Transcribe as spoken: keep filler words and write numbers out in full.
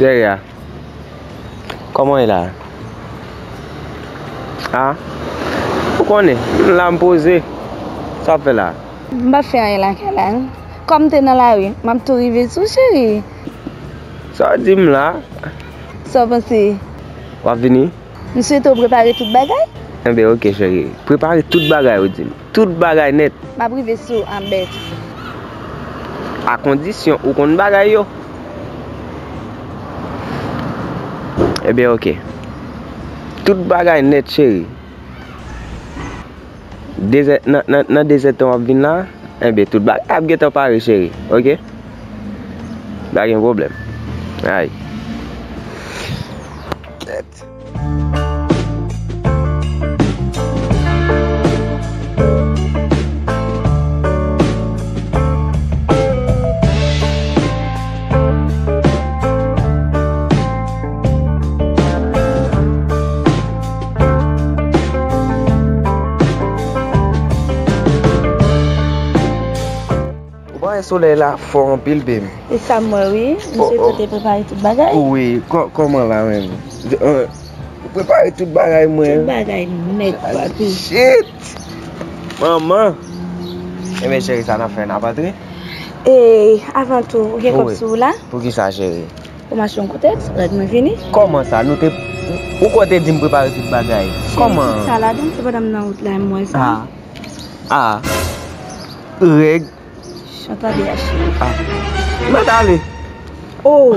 Cheri a, kòman w ye la? A? Ou konnen, m la m poze. Sa w ap fè la? M p ap fè anyen lakay la, non. Kòm m te nan lari, m ap tou rive sou, cheri. Sa w di m la? Sa w panse? W ap vini? M swete w prepare tout bagay. Enben, oke, cheri. Prepare tout bagay, ou di m. Tout bagay nèt. M ap rive sou w an bèt. A kondisyon ou konn bagay yo. Enben, oke. Tout bagay nèt, cheri. Dezè, nan, nan, nan dezèdtan w ap vin la, enben, tout bagay ap gentan pare, cheri. Oke? Pa gen pwoblèm. Ay. Kèt. Ou pa wè solèy la fò anpil, babe? E sa m wè, wi. M swete w te prepare tout bagay. Wi, kò-, kòman la menm? Ou prepare tout bagay mwen. Tout bagay nèt, papi. Shit! Manman! Enben, cheri, sa n ap fè, n ap antre? E, avan tou, ou gen kòb sou ou la? Poukisa, cheri? Ou mache yon kote, règ mwen vini. Kòman sa? Nou te, ou kwè w te di m prepare tout bagay? Cheri, kòman? Tout sa ladan, se pandan m nan wout la, m wè sa. A. A. Règ. Chanta de achi. A. Mèt ale. Oh.